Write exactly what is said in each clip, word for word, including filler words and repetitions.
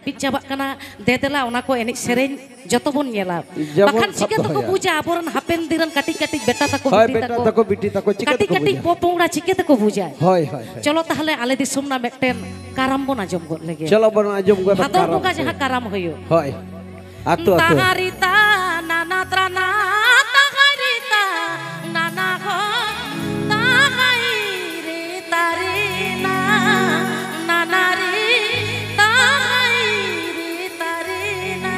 ᱦᱟᱹᱯᱤᱫ ᱪᱟᱵᱟᱜ ᱠᱟᱱᱟ᱾ ᱫᱮ ᱫᱮᱞᱟ, ᱚᱱᱟ ᱠᱚ ᱮᱱᱮᱡ ᱥᱮᱨᱮᱧ ᱡᱚᱛᱚ ᱵᱚᱱ ᱧᱮᱞᱟ᱾ ᱡᱮᱢᱚᱱ ᱵᱟᱠᱷᱟᱱ ᱥᱟᱵ ᱪᱤᱠᱟᱹ ᱛᱮᱠᱚ ᱫᱚᱦᱚᱭᱟ᱾ ᱵᱩᱡᱟ ᱟᱵᱚᱨᱮᱱ ᱦᱟᱯᱮᱱ ᱫᱤᱱ ᱨᱮᱱ ᱠᱟᱹᱴᱤᱡ ᱠᱟᱹᱴᱤᱡ ᱵᱮᱴᱟ ᱛᱟᱠᱚ, ᱦᱳᱭ, ᱵᱤᱴᱤ ᱵᱮᱴᱟ ᱛᱟᱠᱚ, ᱛᱟᱠᱚ, ᱵᱤᱴᱤ ᱛᱟᱠᱚ ᱪᱤᱠᱟᱹ ᱠᱟᱹᱴᱤᱡ ᱛᱮᱠᱚ ᱠᱟᱹᱴᱤᱡ ᱵᱩᱡᱟ? ᱯᱚᱯᱚᱝᱲᱟ ᱪᱤᱠᱟᱹ ᱛᱮᱠᱚ ᱵᱩᱡᱟ? ᱦᱳᱭ, ᱦᱳᱭ, ᱦᱳᱭ᱾ ᱪᱚᱞᱚ ᱛᱟᱦᱞᱮ ᱟᱞᱮ ᱫᱤᱥᱚᱢ ᱨᱮᱱᱟᱜ ᱢᱤᱫᱴᱮᱱ ᱠᱟᱨᱟᱢ ᱵᱚᱱ ᱟᱸᱡᱚᱢ ᱜᱚᱫ ᱞᱮᱜᱮ᱾ ᱪᱚᱞᱚ ᱵᱚᱱ ᱟᱸᱡᱚᱢ ᱜᱚᱫᱟ ᱵᱷᱟᱫᱚᱨ ᱠᱟᱨᱟᱢ ᱵᱚᱸᱜᱟ ᱠᱚ᱾ ᱡᱟᱦᱟᱸ ᱠᱟᱨᱟᱢ ᱦᱩᱭᱩᱜ᱾ ᱦᱳᱭ᱾ ᱟᱛᱳ, ᱟᱛᱳ᱾ ᱛᱟᱦᱟᱨᱤ ᱛᱟᱱᱟᱱᱟ ᱛᱨᱟᱱᱟ, ᱛᱟᱦᱟᱨᱤ ᱛᱟᱱᱟᱱᱟ ᱜᱚ, ᱛᱟᱦᱟᱨᱤ ᱛᱟᱨᱤᱱᱟ, ᱱᱟᱱᱟᱨᱤ, ᱛᱟᱦᱟᱨᱤ ᱛᱟᱨᱤᱱᱟ᱾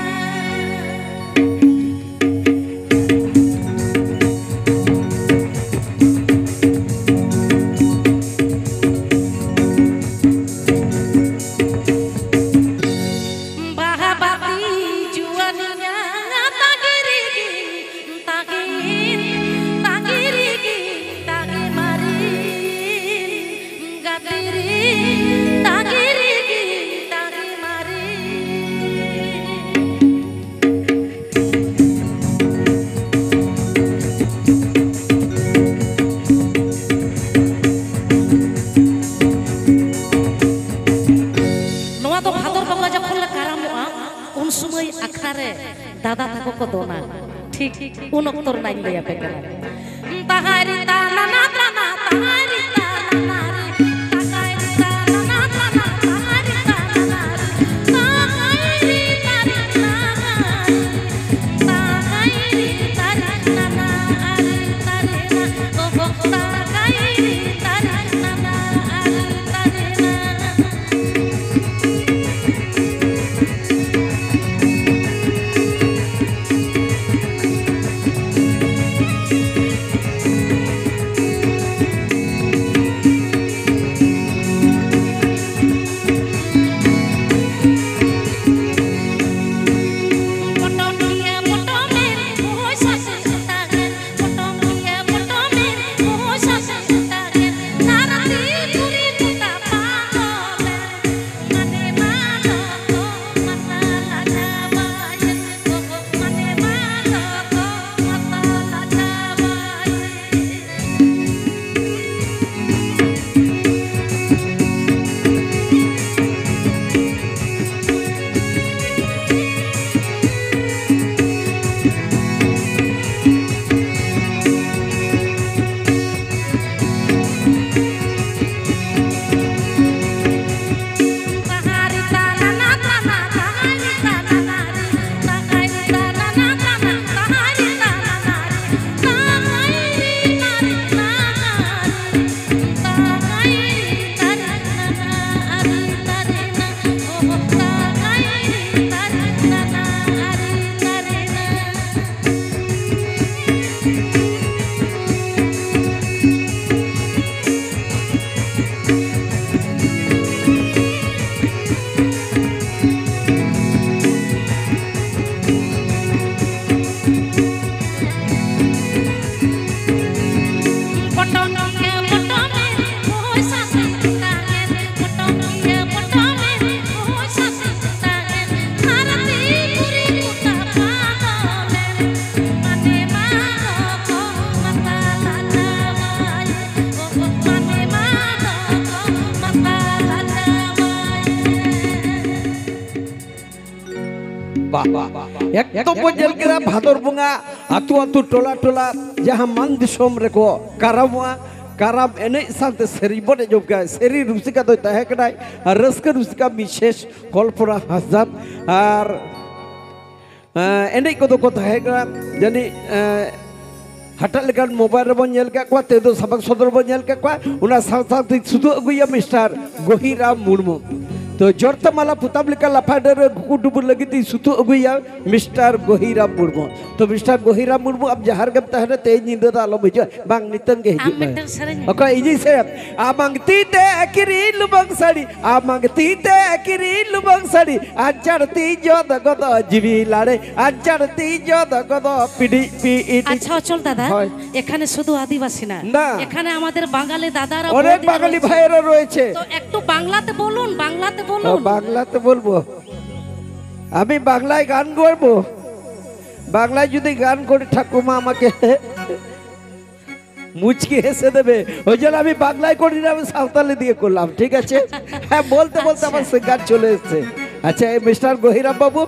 ᱵᱟᱦᱟ ᱵᱟᱹᱛᱤ ᱡᱩᱣᱟᱹᱱᱤᱭᱟ ᱛᱟᱺᱜᱤ ᱨᱮᱜᱮ, ᱛᱟᱺᱜᱤ, ᱛᱟᱺᱜᱤ ᱨᱮᱜᱮ, ᱛᱟᱺᱜᱤ ᱢᱟᱨᱮ᱾ ᱜᱟᱛᱮ ᱨᱮ ᱛᱟᱺᱜᱤ ᱨᱮᱜᱮ ᱛᱟᱺᱜᱤ ᱢᱟᱨᱮ᱾ ᱱᱚᱣᱟ ᱫᱚ ᱵᱷᱟᱫᱚᱨ ᱵᱚᱸᱜᱟ ᱡᱚᱠᱷᱚᱱ ᱞᱮ ᱠᱟᱨᱟᱢᱚᱜᱼᱟ, ᱩᱱ ᱥᱚᱢᱚᱭ ᱟᱠᱷᱲᱟ ᱨᱮ ᱫᱟᱫᱟ ᱛᱟᱠᱚ ᱠᱚ ᱫᱚᱱᱟ, ᱴᱷᱤᱠ ᱩᱱ ᱚᱠᱛᱚ ᱨᱮᱱᱟᱜ ᱤᱧ ᱞᱟᱹᱭ ᱟᱯᱮ ᱠᱟᱱᱟ᱾ ᱛᱟᱦᱟᱨᱤ ᱛᱟᱱᱟᱱᱟ ᱛᱨᱟᱱᱟ, ᱛᱟᱦᱟᱨᱤ ᱛᱟᱱᱟᱱᱟ ᱨᱤ, ᱛᱟᱦᱟᱨᱤ ᱛᱟᱱᱟᱱᱟ ᱛᱨᱟᱱᱟ, ᱛᱟᱦᱟᱨᱤ ᱛᱟᱱᱟᱱᱟ ᱨᱤ, ᱛᱟᱦᱟᱨᱤ ᱛᱟᱱᱟᱱᱟ ᱨᱤ, ᱛᱟᱦᱟᱨᱤ ᱛᱟᱱᱟᱱᱟ ᱨᱤ, ᱛᱟᱦᱟᱨᱤ ᱛᱟᱱᱟᱱᱟ ᱨᱤ, ᱛᱟᱦᱟᱨᱤ ᱛᱟᱱᱟᱱᱟ ᱨᱤ, ᱛᱟᱦᱟᱨᱤ ᱛᱟᱱᱟᱱᱟ᱾ ᱵᱟᱦ, ᱮᱠᱫᱚᱢ ᱵᱚᱱ ᱧᱮᱞ ᱠᱮᱫᱟ ᱵᱷᱟᱫᱚᱨ ᱵᱚᱸᱜᱟ ᱟᱹᱛᱩ ᱟᱹᱛᱩ ᱴᱚᱞᱟ ᱴᱚᱞᱟ ᱡᱟᱦᱟᱸ ᱢᱟᱱ ᱫᱤᱥᱚᱢ ᱨᱮᱠᱚ ᱠᱟᱨᱟᱢᱚᱜᱼᱟ, ᱠᱟᱨᱟᱢ ᱮᱱᱮᱡ ᱥᱟᱶᱛᱮ ᱥᱮᱨᱮᱧ ᱵᱚᱱ ᱟᱸᱡᱚᱢ ᱠᱮᱫᱟ᱾ ᱥᱮᱨᱮᱧ ᱨᱩᱥᱤᱠᱟ ᱫᱚᱭ ᱛᱟᱦᱮᱸ ᱠᱟᱱᱟᱭ ᱟᱨ ᱨᱟᱹᱥᱠᱟᱹ ᱨᱩᱥᱤᱠᱟ ᱢᱤᱥᱮᱥ ᱠᱚᱞᱯᱚᱱᱟ ᱦᱟᱸᱥᱫᱟ ᱟᱨ ᱮᱸ, ᱮᱱᱮᱡ ᱠᱚᱫᱚ ᱠᱚ ᱛᱟᱦᱮᱸ ᱠᱟᱱᱟ ᱡᱟᱹᱱᱤᱡ, ᱮᱸ, ᱦᱟᱴᱟᱜ ᱞᱮᱠᱟᱱ ᱢᱳᱵᱟᱭᱤᱞ ᱨᱮᱵᱚᱱ ᱧᱮᱞ ᱠᱟᱜ ᱠᱚᱣᱟ, ᱛᱮᱫᱚ ᱥᱟᱢᱟᱝ ᱥᱚᱫᱚᱨ ᱵᱚᱱ ᱧᱮᱞ ᱠᱟᱜ ᱠᱚᱣᱟ᱾ ᱚᱱᱟ ᱥᱟᱶ ᱥᱟᱶᱛᱮ ᱥᱩᱛᱩᱜ ᱟᱹᱜᱩᱭᱟ ᱢᱤᱥᱴᱟᱨ ᱜᱚᱦᱤᱨᱟᱢ ᱢᱩᱨᱢᱩ᱾ ᱛᱚ ᱡᱚᱨᱛᱟ ᱢᱟᱞᱟ ᱯᱚᱛᱟᱢ ᱞᱮᱠᱟ ᱞᱟᱯᱷᱟ ᱰᱟᱹᱨ ᱨᱮ ᱜᱩᱠᱩ ᱰᱩᱵᱩᱨ ᱞᱟᱹᱜᱤᱫ ᱤᱧ ᱥᱩᱛᱩᱜ ᱟᱹᱜᱩᱭᱟ ᱢᱤᱥᱴᱟᱨ ᱜᱚᱦᱤᱨᱟᱢ ᱢᱩᱨᱢᱩ᱾ ᱛᱚ ᱢᱤᱥᱴᱟᱨ ᱜᱚᱦᱤᱨᱟᱢ ᱢᱩᱨᱢᱩ, ᱟᱢ ᱡᱟᱦᱟᱸ ᱨᱮᱜᱮᱢ ᱛᱟᱦᱮᱱᱟ, ᱛᱮᱦᱮᱧ ᱧᱤᱫᱟᱹ ᱫᱚ ᱟᱞᱚᱢ ᱦᱤᱡᱩᱜᱼᱟ᱾ ᱵᱟᱝ, ᱱᱤᱛᱚᱝ ᱜᱮ ᱟᱢ ᱦᱤᱡᱩᱜ ᱢᱮ᱾ ᱢᱤᱫᱴᱟᱝ ᱥᱮᱨᱮᱧ ᱢᱮ᱾ ᱚᱠᱚᱭ, ᱤᱧᱤᱧ ᱥᱮᱨᱮᱧᱟ? ᱟᱢᱟᱝ ᱛᱤ ᱛᱮ ᱠᱤᱨᱤᱧ ᱞᱩᱢᱟᱹᱝ ᱥᱟᱹᱲᱤ, ᱟᱢᱟᱝ ᱛᱤ ᱛᱮ ᱠᱤᱨᱤᱧ ᱞᱩᱢᱟᱹᱝ ᱥᱟᱹᱲᱤ, ᱟᱧᱪᱟᱨ ᱛᱤ ᱡᱚᱫ ᱜᱚᱫᱚ ᱡᱤᱣᱤ ᱞᱟᱲᱮ, ᱟᱧᱪᱟᱨ ᱛᱤ ᱡᱚᱫ ᱜᱚᱫᱚ ᱯᱤᱰᱤ ᱯᱤᱰᱤ᱾ ᱟᱪᱪᱷᱟ ᱚᱪᱚᱞ ᱫᱟᱫᱟ, ᱦᱳᱭ᱾ এখানে শুধু আদিবাসী না, না। এখানে আমাদের বাঙালি দাদারা, অনেক বৌদিরা বাঙালি রয়েছে। ভাইয়েরা রয়েছে। তো একটু বাংলাতে বলুন, বাংলাতে বলুন। ও, বাংলাতে বলবো। আমি বাংলায় গান করবো। বাংলায় যদি গান করি, ঠাকুমা আমাকে মুচকি হেসে দেবে। ওই জন্য আমি বাংলায় করি না, আমি সাঁওতালি দিয়ে করলাম, ঠিক আছে? হ্যাঁ, বলতে বলতে আমার আচ্ছা। সিঙ্গার চলে এসছে। আচ্ছা, এই মিস্টার গহিরাম বাবু,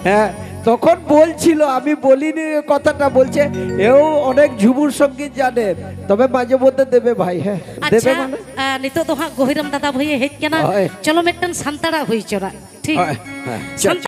হ্যাঁ, তখন বলছিল, আমি বলিনি ওই কথাটা, বলছে, এও অনেক ঝুমুর সঙ্গীত জানে, তবে মাঝে মধ্যে দেবে ভাই, হ্যাঁ, দেবে আচ্ছা, মানে? আহ, ᱱᱤᱛᱚᱜ ᱫᱚ ᱦᱟᱸᱜ ᱜᱚᱦᱤᱨᱟᱢ ᱫᱟᱫᱟ ᱵᱷᱟᱹᱭᱮ ᱦᱮᱡ ᱠᱟᱱᱟ᱾ ᱦᱳᱭ᱾ ᱪᱚᱞᱚ ᱢᱤᱫᱴᱮᱱ ᱥᱟᱱᱛᱟᱲᱟᱜ ᱦᱩᱭ ᱦᱚᱪᱚᱱᱟ, ᱴᱷᱤᱠ? ᱦᱳᱭ, ᱦᱳᱭ᱾ ᱥᱟᱱᱛᱟᱲ